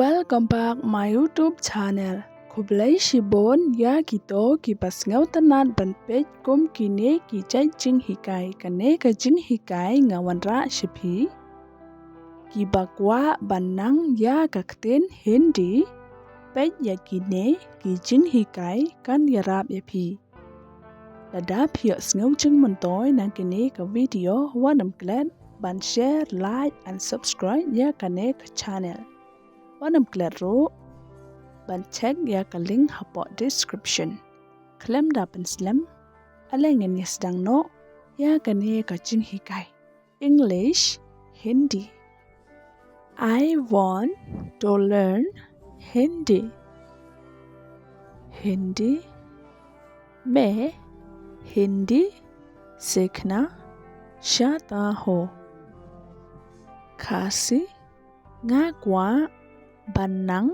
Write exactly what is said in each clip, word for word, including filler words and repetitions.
Welcome back my YouTube channel. Khublei shibun ïa kito kiba sngewtynnat ban peit kum kine ki jait jinghikai. Kane ka jinghikai nga wanrah sha phi. Kiba kwah ban nang ïa ka ktien Hindi, peit ïa kine ki jinghikai kan ïarap ïa phi. Lada phi ïohsngew jingmyntoi na kane ka video, wat nym klet ban share, like and subscribe ïa kane ka channel. Wat nym klet ruh ban check ïa ka link hapoh description. Khlem da pynslem, ale ngin ïa sdang noh ïa kane ka jinghikai. English, Hindi. I want to learn Hindi. Hindi. मैं हिंदी सीखना चाहता हूँ। Khasi, nga kwah ban nang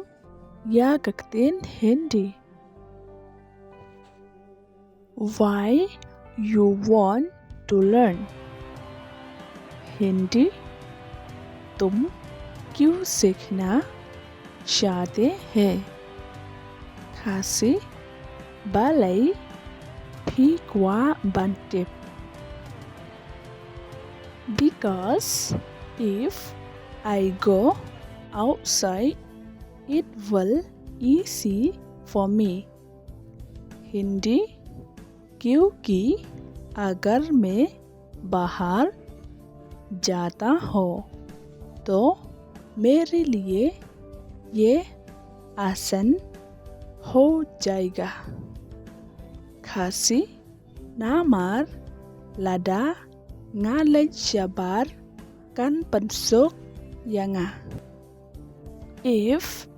ïa ka ktien Hindi. Why you want to learn Hindi? तुम क्यों सीखना चाहते हैं? Khasi, balei phi kwah ban tip? Because if I go outside, it will easy for me. Hindi. क्योंकि अगर मैं बाहर जाता हूँ तो मेरे लिए ये आसान हो जाएगा। Khasi, namar lada nga leit shabar kan pynsuk ïa nga. If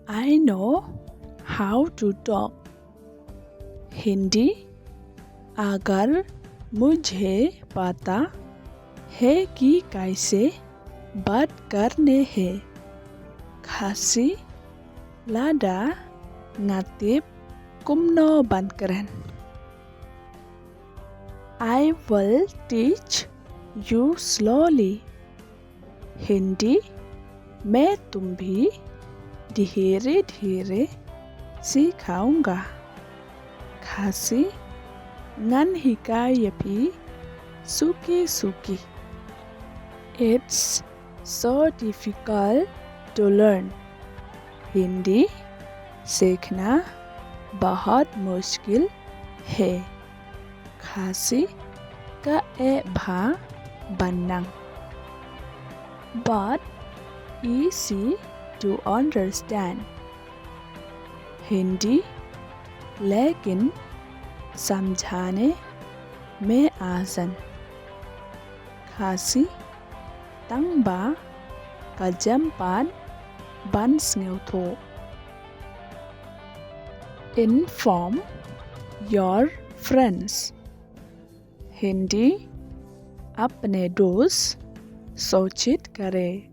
I know how to talk Hindi, अगर मुझे पता है कि कैसे बात करने हैं। Khasi, lada nga tip kumno ban kren. I will teach you slowly. हिंदी, मैं तुम्हें धीरे धीरे सिखाऊंगा। Khasi, ngan hikai ïa phi suki suki. It's so difficult to learn Hindi. सीखना बहुत मुश्किल है। Khasi, ka eh bha ban nang, but easy to understand. Hindi, लेकिन समझने में आसान। Khasi, tang ba ka jem pat ban sngewthuh. Inform your friends. Hindi, अपने दोस्त सूचित करें।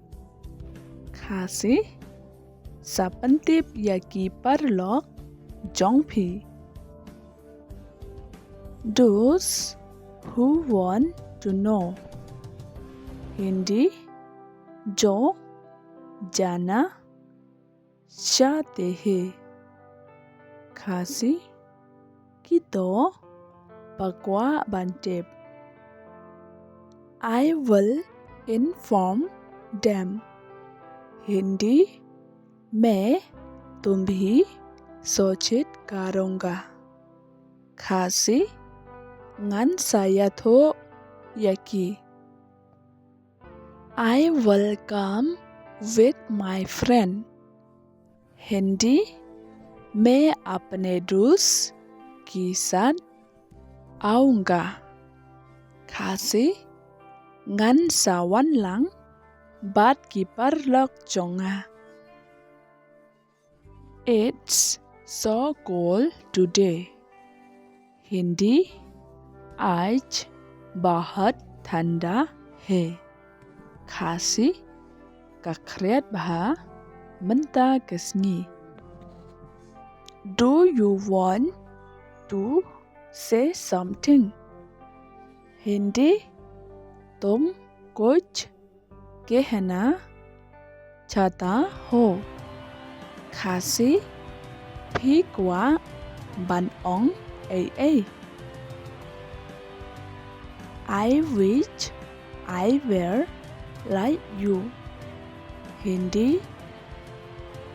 Khasi, sa pyntip ïa ki paralok jong phi. Those who want to know. Hindi, जो जानना चाहते हैं। Khasi, kito ba kwah ban tip. I will inform them. Hindi, मैं तुम्हें सूचित करूंगा। Khasi, ngan sa ïathuh ïa ki. I will come with my friend. Hindi, मैं अपने दोस्त के साथ आऊंगा। Khasi, ngan sa wan lang bad ki paralok jong nga. It's so cold today. Hindi, आज बहुत ठंडा है। Khasi, ka khriat bha mynta ka sngi. Do you want to say something? Hindi, तुम कुछ कहना चाहता हो? Khasi, phi kwah ban ong ei ei? I wish I were like you. Hindi,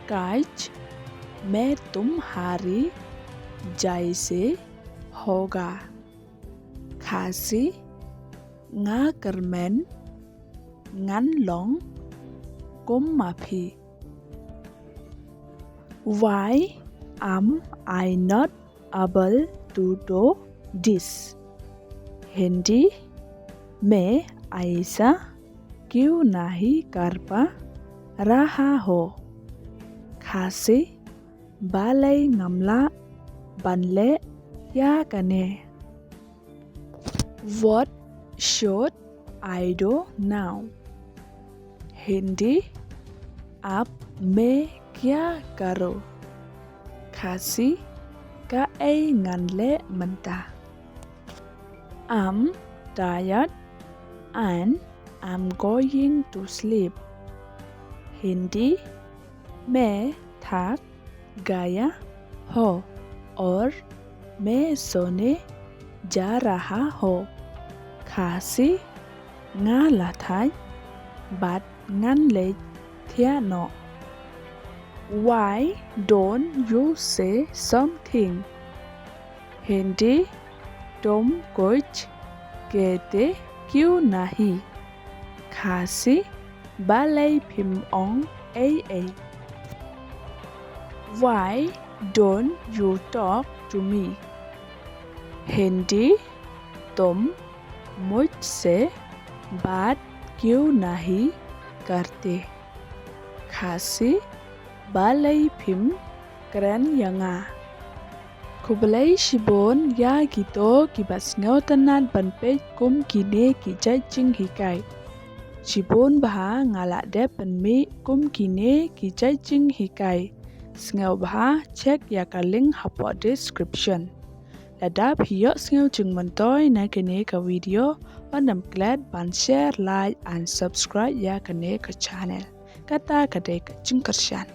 काश मैं तुम्हारी जैसे होता। Khasi, nga kyrmen ngan long kum ma phi. Why am I not able to do this? Hindi, मैं ऐसा क्यों नहीं कर पा रहा हूँ? Khasi, balei ngam lah ban leh ïa kane? What should I do now? Hindi, अब मैं क्या करूँ? Khasi, kaei ngan leh mynta? I'm tired and I'm going to sleep. Hindi, मैं थक गया हूँ और मैं सोने जा रहा हूँ। Khasi, nga la thait bad ngan leit thiah noh. Why don't you say something? Hindi, तुम कुछ कहते क्यों नहीं? Khasi, balei phim ong ei ei? Why don't you talk to me? Hindi, तुम मुझसे बात क्यों नहीं करते? Khasi, balei phim kren ïa nga? Khublei shibun ïa kito kiba sngewtynnat ban peit kum kine ki jait jinghikai. Shibun bha nga la dep pynmih kum kine ki jait jinghikai. Sngewbha check ïa ka link hapoh description. Lada phi ïohsngew jingmyntoi na kane ka video, wat nym klet ban share, like and subscribe ïa kane ka channel. Kata ka dei ka jingkyrshan.